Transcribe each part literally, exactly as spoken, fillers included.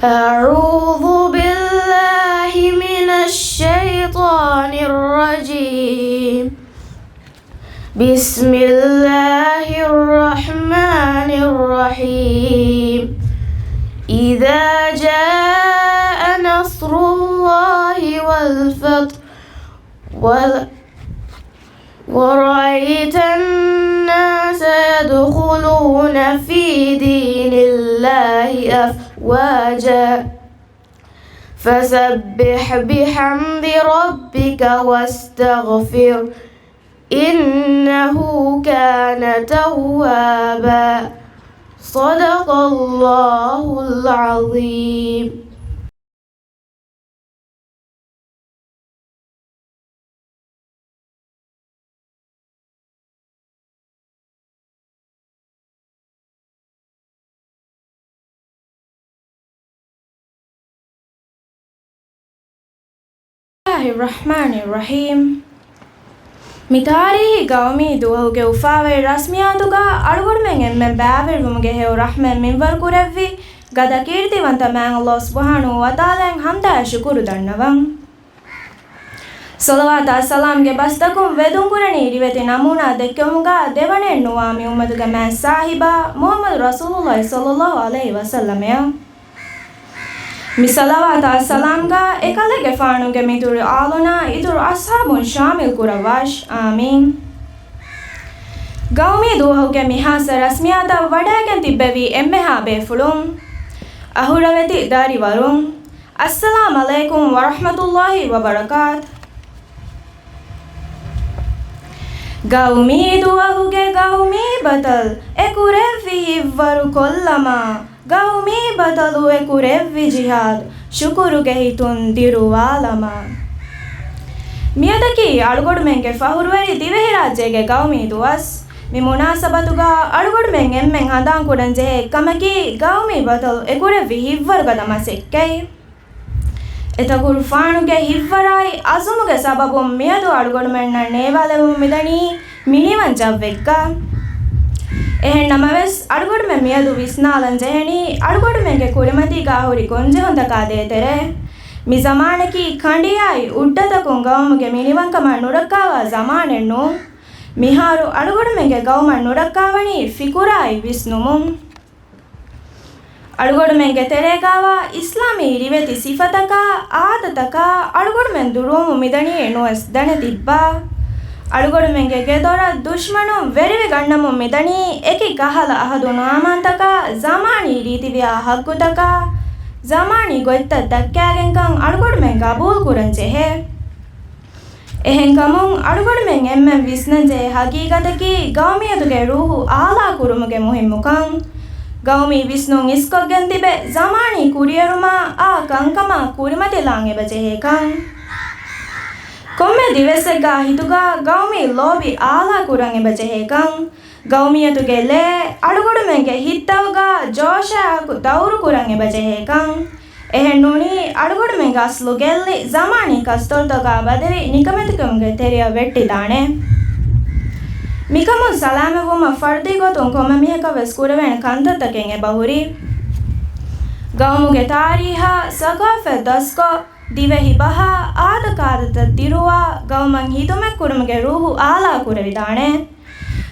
أعوذ بالله من الشيطان الرجيم. بسم الله الرحمن الرحيم. إذا جاء نصر الله والفتح وال-، ورأيت الناس يدخلون في دين الله أفواجا. فسبح بحمد ربك واستغفره إنه كان توابا. صدق الله العظيم. بسم الله الرحمن الرحيم. މި ތާރީހީ ގައުމީ ދުވަހުގެ އުފާވެރި ރަސްމިއްޔާތުގަ އަޅުގަނޑުމެން އެންމެން ބައިވެރިވުމުގެ ހެޔޮ ރަޙްމަތް މިންވަރު ކުރެއްވި ގަދަ ކީރިތިވަންތަ މާތް ﷲ ސުބްޙާނަހޫ ވަތަޢާލާއަށް ޙަމްދާއި ޝުކުރު ދަންނަވަން. ޞަލަވާތާ ސަލާމްގެ ބަސްތަކުން ވެދުންކުރަނީ ރިވެތި ނަމޫނާ ދެއްކެވުމުގަ ދެވަނައެއް ނުވާ މި އުއްމަތުގެ މާތް ސާހިބާ މުޙައްމަދު ރަސޫލުﷲ ޞައްލަﷲ ޢަލައިހި ވަސައްލަމައަށް. މި ޞަލަވާތާ ސަލާމްގަ އެކަލޭގެފާނުގެ މިތުރި އާލުންނާ އިތުރު އަޞްޙާބުން ޝާމިލް ކުރައްވާށި. އާމީން. ގައުމީ ދުވަހުގެ މި ޚާއްޞަ ރަސްމިއްޔާތަށް ވަޑައިގެން ތިއްބެވި އެންމެހާ ބޭފުޅުން، އަހުރެމެން ދަރިވަރުން، އައްސަލާމް ޢަލައިކުމް ވަރަޙްމަތުﷲ ވަބަރަކާތު. ގައުމީ ދުވަހުގެ ގައުމީ ބަތަލް އެކުރެއްވި ހިތްވަރު ކޮށްލަމާ، ގައުމީ ބަތަލު އެކުރެއްވި ޖިހާދު ޝުކުރުގެ ހިތުން ދިރުވާލަމާ. މިއަދަކީ އަޅުގަނޑުމެންގެ ފަޚުރުވެރި ދިވެހިރާއްޖޭގެ ގައުމީ ދުވަސް. މި މުނާސަބަތުގަ އަޅުގަނޑުމެން އެންމެން ހަނދާންކުރަން ޖެހޭ އެއްކަމަކީ ގައުމީ ބަތަލު އެކުރެއްވި ހިތްވަރުގަދަ މަސައްކަތް. އެތަކުރުފާނުގެ ހިތްވަރާއި އަޒުމުގެ ސަބަބުން މިއަދު އަޅުގަނޑުމެންނަށް ނޭވާލެވުމުން މިދަނީ މިނިވަން ޖައްވެއްގަ. އެހެން ނަމަވެސް، އަޅުގަނޑުމެން މިއަދު ވިސްނާލަން ޖެހެނީ، އަޅުގަނޑުމެންގެ ކުރިމަތީގަ ހުރި ގޮންޖެހުންތަކާ ދޭތެރޭ. މި ޒަމާނަކީ ކަނޑިއާއި އުއްޑަތަކުން ގައުމުގެ މިނިވަންކަމަށް ނުރައްކާވާ ޒަމާނެއް ނޫން. މިހާރު އަޅުގަނޑުމެންގެ ގައުމަށް ނުރައްކާވަނީ ފިކުރާއި ވިސްނުމުން. އަޅުގަނޑުމެންގެ ތެރޭގަވާ އިސްލާމީ ރިވެތި ސިފަތަކާ، އާދަތަކާ އަޅުގަނޑުމެން ދުރުވުމުން މިދަނީ ނުވެސް ދަނެ ތިއްބާ. އަޅުގަނޑުމެންގެ ގެދޮރަށް ދުޝްމަނުން ވެރިވެ ގަންނަމުން މިދަނީ އެކި ކަހަލަ އަހަދު ނުއަމާންތަކާ، ޒަމާނީ ރީތިވިޔާ ހައްގުތަކާ، ޒަމާނީ ގޮތްތައް ދައްކާގެންކަން އަޅުގަނޑުމެން ގަބޫލު ކުރަން ޖެހޭ. އެހެންކަމުން، އަޅުގަނޑުމެން އެންމެން ވިސްނަންޖެހޭ ހަގީގަތަކީ، ގައުމިއްޔަތުގެ ރޫހު އާލާކުރުމުގެ މުހިއްމުކަން. ގައުމީ ވިސްނުން އިސްކޮށްގެން ތިބެ، ޒަމާނީ ކުރިއެރުމާ އާ ކަންކަމާ ކުރިމަތިލާން އެބަޖެހޭކަން. ކޮންމެ ދިވެއްސެއްގާ ހިތުގާ ގައުމީ ލޯބި އާލާކުރަން އެބަޖެހޭކަން. ގައުމިއްޔަތުގެ ލޭ އަޅުގަނޑުމެންގެ ހިތްތަކުގާ ޖޯޝާއެކު ދައުރުކުރަން އެބަޖެހޭކަން. އެހެންނޫނީ، އަޅުގަނޑުމެންގެ އަސްލު ގެއްލި، ޒަމާނީ ކަސްތޮޅުތަކާ ބަދަލުވެ، ނިކަމެތިކަމުގެ ތެރެއަށް ވެއްޓިދާނެ. މިކަމުން ސަލާމަތްވުމަށް ފަރުދީ ގޮތުން ކޮންމެ މީހަކަށް ވެސް ކުރެވޭނެ ކަންތައްތަކެއް އެބަހުރި. ގައުމުގެ ތާރީހާ، ސަގާފަތް ދަސްކޮށް، ދިވެހި ބަހާ، އާދަކާދަތައް ދިރުވާ، ގައުމަށް ހިދުމަތްކުރުމުގެ ރޫހު އާލާކުރެވިދާނެ.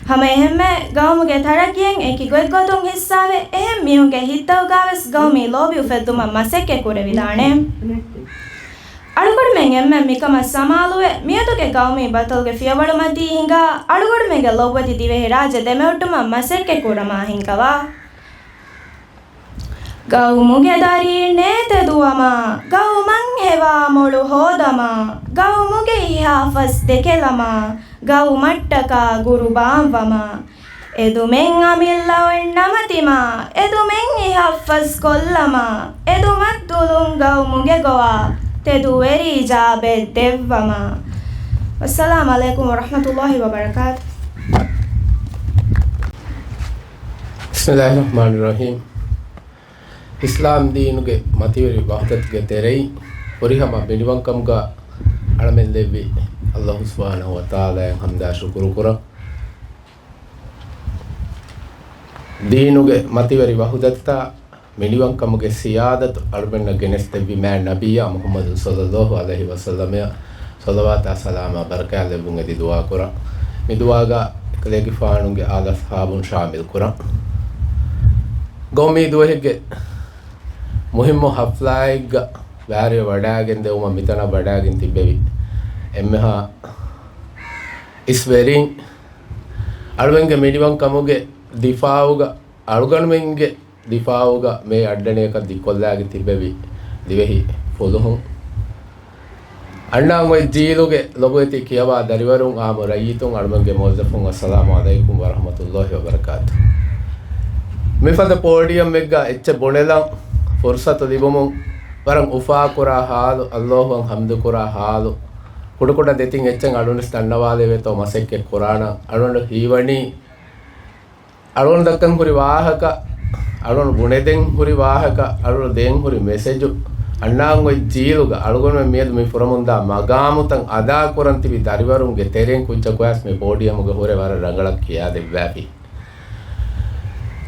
ހަމައެހެންމެ، ގައުމުގެ ތަރައްގީއެއް އެކި ގޮތްގޮތުން ހިއްސާވެ، އެހެން މީހުންގެ ހިތްތަކުގާވެސް ގައުމީ ލޯބި އުފެއްދުމަށް މަސައްކަތް ކުރެވިދާނެ. އަޅުގަނޑުމެން އެންމެން މިކަމަށް ސަމާލުވެ، މިއަދުގެ ގައުމީ ބަތަލުގެ ފިޔަވަޅުމަތީ ހިނގާ، އަޅުގަނޑުމެންގެ ލޮބުވެތި ދިވެހިރާއްޖެ ދެމެހެއްޓުމަށް މަސައްކަތް ކުރަމާ ހިންގަވާ. ގައުމުގެ ދަރީންނޭ ތެދުވަމާ، ގައުމަށް ހެވާ މޮޅު ހޯދަމާ، ގައުމުގެ އިހާފަސް ދެކެލަމާ، ގައުމަށްޓަކާ ގުރުބާންވަމާ، އެދުމެއް އަމިއްލަ އޮންނަމަ ތިމާ، އެދުމެއް އިހާފަސް ކޮށްލަމާ، އެދުމަށް ދުލުން ގައުމުގެ ގޮވާ، ތެދުވެރި އިޖާބެއް ދެއްވަމާ. ވައްސަލާމް ޢަލައިކުމް ވަރަޙްމަތުﷲ ވަބަރަކާތު. ބިސްމިﷲ ރަޙްމާނި ރަޙީމް. އިސްލާމް ދީނުގެ މަތިވެރި ވަޙްދަތުގެ ތެރެއިން ފުރިހަމަ މިނިވަންކަމުގަ އަޅަމެން ލެއްވި ﷲ ސުބްޙާނަހޫ ވަތަޢާލާއަށް ޙަމްދާ ޝުކުރު ކުރަން. ދީނުގެ މަތިވެރި ވަޙްދަތަށް މިނިވަންކަމުގެ ސިޔާދަތު އަޅުމެންނަށް ގެނެސްދެއްވި މާތް ނަބިއްޔާ މުޙައްމަދު ޞައްލައްލާހު ޢަލައިހި ވަސައްލަމައަށް ޞަލަވާތާ ސަލާމާ ބަރަކާތް ލެއްވުން އެދި ދުޢާ ކުރަން. މި ދުޢާގަ އެކަލޭގެފާނުގެ އާލު އަޞްޙާބުން ޝާމިލް ކުރަން. ގައުމީ ދުވަހެއްގެ މުހިއްމު ޙަފްލާއެއްގަ ބައިވެރިވެ ވަޑައިގެން ދެވުމަށް މިތަނަށް ވަޑައިގެން ތިއްބެވި އެންމެހާ އިސްވެރިން، އަޅުމެންގެ މިނިވަންކަމުގެ ދިފާޢުގަ، އަޅުގަނޑުމެންގެ ދިފާޢުގަ މޭ އައްޑަނޑިއަކަށް ދިއްކޮށްލާގެ ތިއްބެވި ދިވެހި ފުލުހުން، އަންނާން އޮތް ޖީލުގެ ލޮބުވެތި ކިޔަވާ ދަރިވަރުން، އާއްމު ރައްޔިތުން، އަޅުމެންގެ މުވައްޒަފުން، އައްސަލާމު ޢަލައިކުމް ވަރަޙްމަތުﷲި ވަބަރަކާތު. މިފަދަ ޕޯޑިއަމްއެއްގަ އެއްޗެއް ބުނެލަން ފުރުޞަތު ލިބުމުން ވަރަށް އުފާކުރާ ޙާލު، ﷲއަށް ޙަމްދުކުރާ ޙާލު، ކުޑަކުޑަ ދެތިން އެއްޗެއް އަޅުގަނޑުވެސް ދަންނަވާލެވޭތޯ މަސައްކަތް ކުރާނަން. އަޅުގަނޑު ހީވަނީ އަޅުގަނޑު ދައްކަން ހުރި ވާހަކަ، އަޅުގަނޑު ބުނެދޭން ހުރި ވާހަކަ، އަޅުގަނޑު ދޭން ހުރި މެސެޖު، އަންނާން އޮތް ޖީލުގަ އަޅުގަނޑުމެން މިއަދު މި ފުރަމުންދާ މަގާމުތައް އަދާކުރަން ތިބި ދަރިވަރުންގެ ތެރެއިން ކުއްޖަކުވެސް މި ޕޯޑިއަމުގަ ހުރެ ވަރަށް ރަނގަޅަށް ކިޔާދެއްވާފި.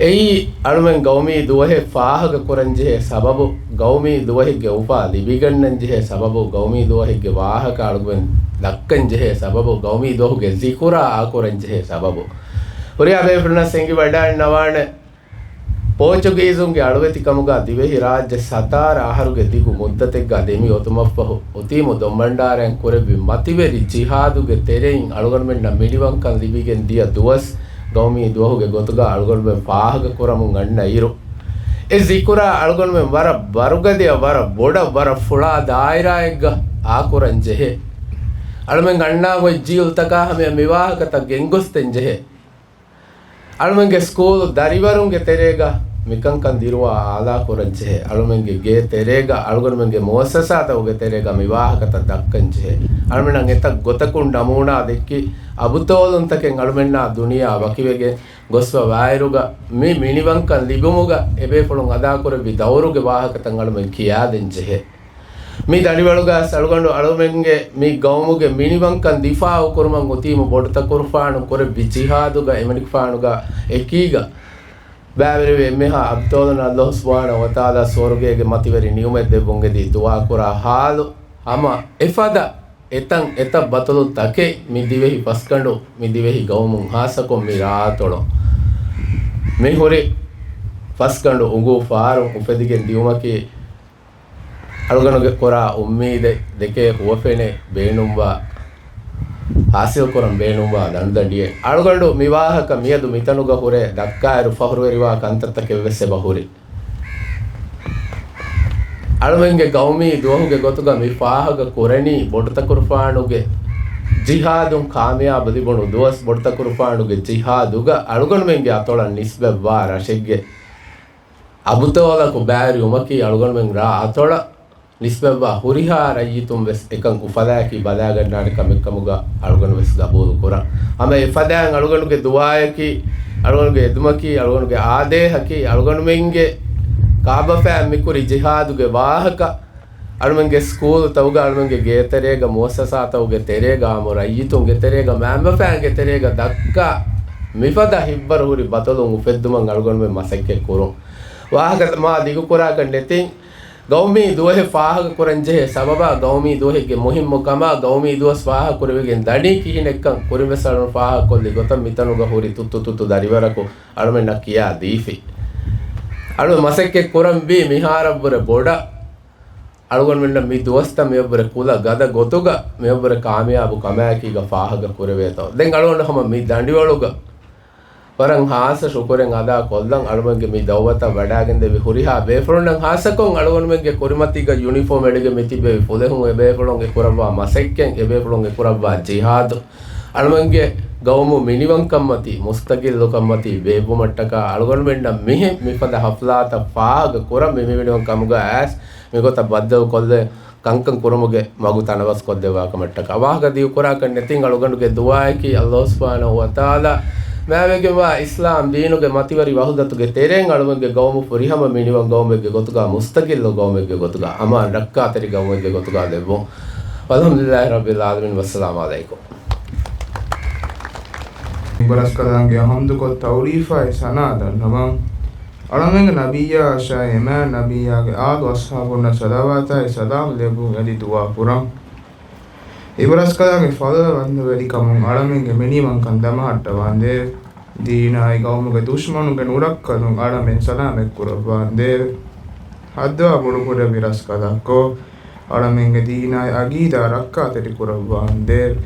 އެއީ އަޅުމެން ގައުމީ ދުވަހެއް ފާހަގަކުރަންޖެހޭ ސަބަބު، ގައުމީ ދުވަހެއްގެ އުފާ ލިބިގަންނަންޖެހޭ ސަބަބު، ގައުމީ ދުވަހެއްގެ ވާހަކަ އަޅުގަނޑުމެން ދައްކަންޖެހޭ ސަބަބު، ގައުމީ ދުވަހުގެ ޒިކުރާ އާކުރަންޖެހޭ ސަބަބު. ހުރިހާ ބޭފުޅުންނަށް އެނގިވަޑައިގަންނަވާނެ، ޕޯޗުގީޒުންގެ އަޅުވެތިކަމުގަ ދިވެހިރާއްޖެ ސަތާރަ އަހަރުގެ ދިގު މުއްދަތެއްގަ ދެމި އޮތުމަށްފަހު، އޮތީމު ދޮންބަންޑާރައިން ކުރެއްވި މަތިވެރި ޖިހާދުގެ ތެރެއިން އަޅުގަނޑުމެންނަށް މިނިވަންކަން ލިބިގެން ދިޔަ ދުވަސް، ގައުމީ ދުވަހުގެ ގޮތުގަ އަޅުގަނޑުމެން ފާހަގަކުރަމުން އަންނަ އިރު، އެ ޒިކުރާ އަޅުގަނޑުމެން ވަރަށް ވަރުގަދަޔަށް، ވަރަށް ބޮޑަށް، ވަރަށް ފުޅާ ދާއިރާއެއްގަ އާކުރަން ޖެހޭ. އަޅުމެން އަންނާން އޮތް ޖީލުތަކާ ހަމަޔަށް މިވާހަކަތައް ގެންގޮސްދޭން ޖެހޭ. އަޅުމެންގެ ސްކޫލު ދަރިވަރުންގެ ތެރޭގަ މިކަންކަން ދިރުވާ އާލާކުރަން ޖެހޭ. އަޅުމެންގެ ގޭ ތެރޭގަ، އަޅުގަނޑުމެންގެ މުއައްސަސާތަކުގެ ތެރޭގަ މި ވާހަކަތައް ދައްކަން ޖެހޭ. އަޅުމެންނަށް އެތައް ގޮތަކުން ނަމޫނާ ދެއްކި، އަބުޠާލުންތަކެއް އަޅުމެންނާ ދުނިޔެއާ ވަކިވެގެން ގޮސްފަ ވާއިރުގަ، މި މިނިވަންކަން ލިބުމުގަ އެބޭފުޅުން އަދާކުރެއްވި ދައުރުގެ ވާހަކަތައް އަޅުމެން ކިޔާދޭން ޖެހޭ. މި ދަނޑިވަޅުގަ އަޅުގަނޑު އަޅުމެންގެ މި ގައުމުގެ މިނިވަންކަން ދިފާޢު ކުރުމަށް އޮތީމު ބޮޑުތަކުރުފާނު ކުރެއްވި ޖިހާދުގަ އެމަނިކުފާނުގަ އެކީގަ ބައިވެރިވި އެންމެހާ އަބްޠާލުން ﷲ ސުބްޙާނަހޫ ވަތަޢާލާ ސުވަރުގޭގެ މަތިވެރި ނިޢުމަތް ދެއްވުން އެދި ދުޢާ ކުރާ ޙާލު، ހަމަ އެފަދަ އެތަން އެތައް ބަތަލު ތަކެއް މި ދިވެހި ފަސްގަނޑު، މި ދިވެހި ގައުމުން ހާއްސަކޮށް މި ރާއަތޮޅު މި ހުރި ފަސްގަނޑު އުނގޫ ފާރުން އުފެދިގެން ދިއުމަކީ، އަޅުގަނޑުގެ ކުރާ އުއްމީދެއް ދެކޭ ހުވަފެނެއް ބޭނުންވާ، ހާސިލްކުރަން ބޭނުންވާ ދަނޑުދަނޑިއެއް. އަޅުގަނޑު މި ވާހަކަ މިއަދު މިތަނުގަ ހުރެ ދައްކާއިރު ފަހުރުވެރިވާ ކަންތައްތަކެއްވެސް އެބަ ހުރި. އަޅުމެންގެ ގައުމީ ދުވަހުގެ ގޮތުގަ މި ފާހަގަ ކުރަނީ ބޮޑުތަކުރުފާނުގެ ޖިހާދުން ކާމިޔާބު ލިބުނު ދުވަސް، ބޮޑުތަކުރުފާނުގެ ޖިހާދުގަ އަޅުގަނޑުމެންގެ އަތޮޅަށް ނިސްބަތްވާ ރަށެއްގެ އަބުޠާލަކު ބައިވެރިވުމަކީ އަޅުގަނޑުމެން ރާ އަތޮޅަށް ނިސްބަތްވާ ހުރިހާ ރައްޔިތުން ވެސް އެކަން އުފަލާއެކީ ބަލާގަންނާނެ ކަމެއް ކަމުގަ އަޅުގަނޑު ވެސް ގަބޫލު ކުރަން. ހަމަ އެފަދައިން އަޅުގަނޑުގެ ދުޢާއަކީ، އަޅުގަނޑުގެ އެދުމަކީ، އަޅުގަނޑުގެ އާދޭހަކީ، އަޅުގަނޑުމެންގެ ކާބަފައިން މިކުރި ޖިހާދުގެ ވާހަކަ، އަޅުމެންގެ ސްކޫލުތަކުގަ، އަޅުމެންގެ ގޭތެރޭގަ، މުއައްސަސާތަކުގެ ތެރޭގަ، އާއްމު ރައްޔިތުންގެ ތެރޭގަ، މައިންބަފައިންގެ ތެރޭގަ ދައްކާ، މިފަދަ ހިތްވަރު ހުރި ބަތަލުން އުފެއްދުމަށް އަޅުގަނޑުމެން މަސައްކަތް ކުރުން. ވާހަކަ މާ ދިގުކުރާކަށް ނެތިން، ގައުމީ ދުވަހެއް ފާހަގަކުރަންޖެހޭ ސަބަބާ، ގައުމީ ދުވަހެއްގެ މުހިއްމު ކަމާ، ގައުމީ ދުވަސް ފާހަގަކުރެވިގެން ދަނީ ކިހިނެއްކަން ކުރިންވެސް އަޅުން ފާހަގަކޮށްލި ގޮތަށް މިތަނުގަ ހުރި ތުއްތު ތުއްތު ދަރިވަރަކު އަޅުމެންނަށް ކިޔާ ދީފި. އަޅު މަސައްކަތް ކުރަންވީ މިހާރަށްވުރެ ބޮޑަށް އަޅުގަނޑުމެންނަށް މި ދުވަސްތައް މިއަށްވުރެ ކުލަ ގަދަ ގޮތުގަ މިއަށްވުރެ ކާމިޔާބު ކަމާއެކީގަ ފާހަގަ ކުރެވޭތޯ. ދެން އަޅުގަނޑު ހަމަ މި ދަނޑިވަޅުގަ ވަރަށް ހާއްސަ ޝުކުރެއް އަދާ ކޮށްލަން، އަޅުމެންގެ މި ދައުވަތަށް ވަޑައިގެންދެވި ހުރިހާ ބޭފުޅުންނަށް، ހާއްސަކޮށް އަޅުގަނޑުމެންގެ ކުރިމަތީގަ ޔުނީފޯމް އެޅިގެން މިތިއްބެވި ފުލެހުން، އެބޭފުޅުން އެކުރައްވާ މަސައްކަތް، އެބޭފުޅުން އެކުރައްވާ ޖިހާދު، އަޅުމެންގެ ގައުމު މިނިވަންކަންމަތީ، މުސްތަގިއްލުކަންމަތީ ބޭއްވުމަށްޓަކާ، އަޅުގަނޑުމެންނަށް މިހެން މިފަދަ ހަފްލާތައް ފާހަގަ ކުރަން މި މިނިވަންކަމުގަ އައިސް މިގޮތަށް ބައްދަލުކޮށްލެ ކަންކަން ކުރުމުގެ މަގު ތަނަވަސްކޮށްދެއްވާކަމަށްޓަކާ. ވާހަކަ ދިގުކުރާކަށް ނެތިން އަޅުގަނޑުގެ ދުޢާއަކީ ﷲ ސުބްޙާނަހޫ ވަތަޢާލާ މާވެގެންވާ އިސްލާމް ދީނުގެ މަތިވެރި ވަޙުދަތުގެ ތެރެއިން އަޅުމެންގެ ގައުމު ފުރިހަމަ މިނިވަން ގައުމެއްގެ ގޮތުގަ، މުސްތަގިއްލު ގައުމެއްގެ ގޮތުގަ، އަމާން ރައްކާތެރި ގައުމެއްގެ ގޮތުގަ ލެއްވުން. ވަލްޙަމްދުލިއްލާހި ރައްބިލް ޢާލަމީން. ވައްސަލާމު ޢަލައިކުމް. ބަރަސްކަލާނގެ ޙަމްދުކޮށް ތަޢުރީފާއި ސަނާ ދަންނަވަން. އަޅަމެންގެ ނަބިއްޔާއަށާއި އެމާ ނަބިއްޔާގެ އާލު އަޞްޙާބުންނަށް ޞަލަވާތާއި ސަލާމް ލެއްވުން އެދި ދުޢާ ކުރަން. އިބަރަސްކަލާނގެ ފަޟުލުވަންތަވެރިކަމުން އަޅަމެންގެ މިނިވަންކަން ދަމަހައްޓަވާނދޭވެ! ދީނާއި ޤައުމުގެ ދުޝްމަނުންގެ ނުރައްކަލުން އަޅަމެން ސަލާމަތް ކުރައްވާނދޭވެ! ހައްދަވާ ބޮޑުކުރެއްވި ރަސްކަލާކޯ! އަޅަމެންގެ ދީނާއި އަގީދާ ރައްކާތެރި ކުރައްވާނދޭވެ!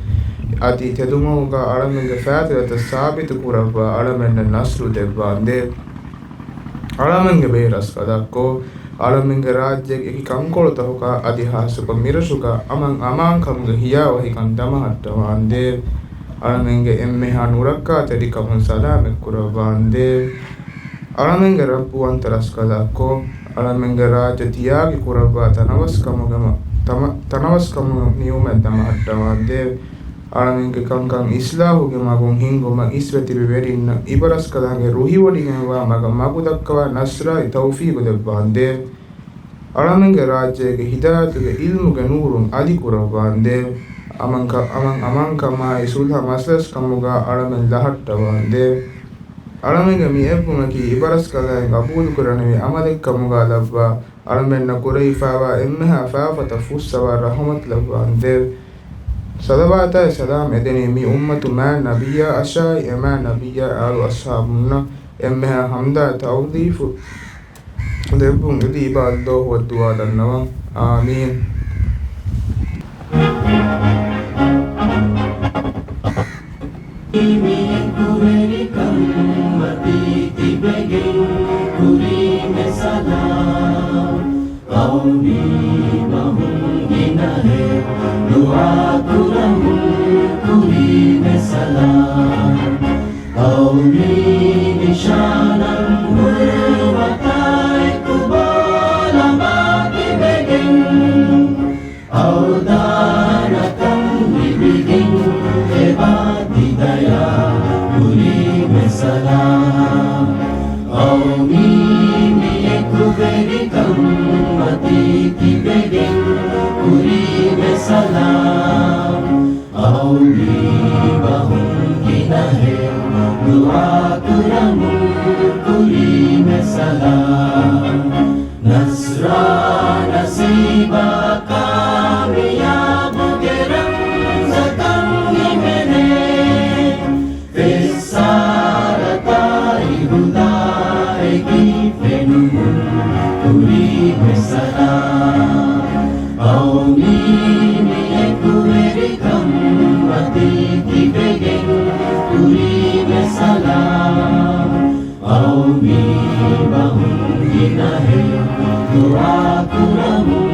އަދި ތެދުމަގުގާ އަޅަމެންގެ ފާތުރަތައް ސާބިތު ކުރައްވާ އަޅަމެންނަށް ނަޞްރު ދެއްވާނދޭވެ! އަޅަމެންގެ ބޭރަސްކަލާކޯ! އަޅަމެންގެ ރާއްޖޭގެ އެކި ކަންކޮޅުތަކުގާ އަދި ހާއްސަކޮށް މިރަށުގާ އަމަން އަމާންކަމުގެ ހިޔާވަހިކަން ދަމަހައްޓަވާނދޭވެ! އަޅަމެންގެ އެންމެހާ ނުރައްކާތެރިކަމުން ސަލާމަތް ކުރައްވާނދޭވެ! އަޅަމެންގެ ރައްބުވަންތަ ރަސްކަލާކޯ! އަޅަމެންގެ ރާއްޖެ ތިޔާގި ކުރައްވާ ތަނަވަސްކަމުގެ މަ-، ތަމަ-، ތަނަވަސްކަމުގެ ނިޢުމަތް ދަމަހައްޓަވާނދޭވެ! އަޅަމެންގެ ކަންކަން އިޞްލާޙުގެ މަގުން ހިންގުމަށް އިސްވެ ތިބި ވެރިންނަށް އިބަރަސްކަލާނގެ ރުހިވޮޑިގެންވާ މަގަށް މަގުދައްކަވާ ނަޞްރާއި ތައުފީޤު ދެއްވާނދޭވެ! އަޅަމެންގެ ރާއްޖޭގެ ހިދާޔަތުގެ ޢިލްމުގެ ނޫރުން އަލިކުރައްވާނދޭވެ! އަމަންކަ-، އަމަން އަމާންކަމާއި ޞުލްޙަ މަސަލަސްކަމުގާ އަޅަމެން ލަހައްޓަވާނދޭވެ! އަޅަމެންގެ މި އެއްވުމަކީ އިބަރަސްކަލާނގެ ޤަބޫލުކުރަނިވި ޢަމަލެއްކަމުގާ ލައްވާ އަޅަމެންނަށް ކުރެވިފައިވާ އެންމެހާ ފާފަތައް ފުއްސަވާ ރަޙުމަތު ލައްވާނދޭވެ! ޞަލަވާތާއި ސަލާމް އެދެނީ މި އުއްމަތު މާތް ނަބިއްޔާއަށާއި އެމާތް ނަބިއްޔާ އާލު އަޞްޙާބުންނަށް އެންމެހާ ޙަމްދާއި ތަޢުޒީމު ލެއްވުން އެދި އިބާދަތް ދޯ ހުވަ ދުޢާ ދަންނަވަން. އާމީން. މި އެކުވެރިކަން މަތީ ތިބެގެން ކުރީމެ ސަލާމް. ޤައުމީ ބަހުން ގިނަހެއް ދުޢާ ކުރަމުން ކުރީމެ ސަލާމް. ޤައުމީ ނިޝާނަށް ހުރި ވަތާއެކު ބޯލަމާ ތިބެގެން އަވަދާން ނަތަން ލިބިގެން އެބާ ތި ދަޔާ ކުރީމެ ސަލާމް. ޤައުމީ މި އެކުވެރިކަން މަތީ ތިބެގެން ކުރީމެ ސަލާމް. ޤައުމީ ބަހުން ގިނަހެއް ދުޢާ ކުރަމުން ކުރީމެ ސަލާމް. ނަޞްރާ ނަސީބާ ކާމިޔާބުގެ ރަމްޒަކަށް ހިމެނޭ. ފެއްސާރަތާއި ހުދާއެކީ ފެނުމުން ކުރީމެ ސަލާމް. ޤައުމީ މި އެކުވެރިކަން މަތީ ތިބެގެން ކުރީމެ ސަލާމް. ޤައުމީ ބަހުން ގިނަހެއް ދުޢާ ކުރަމުން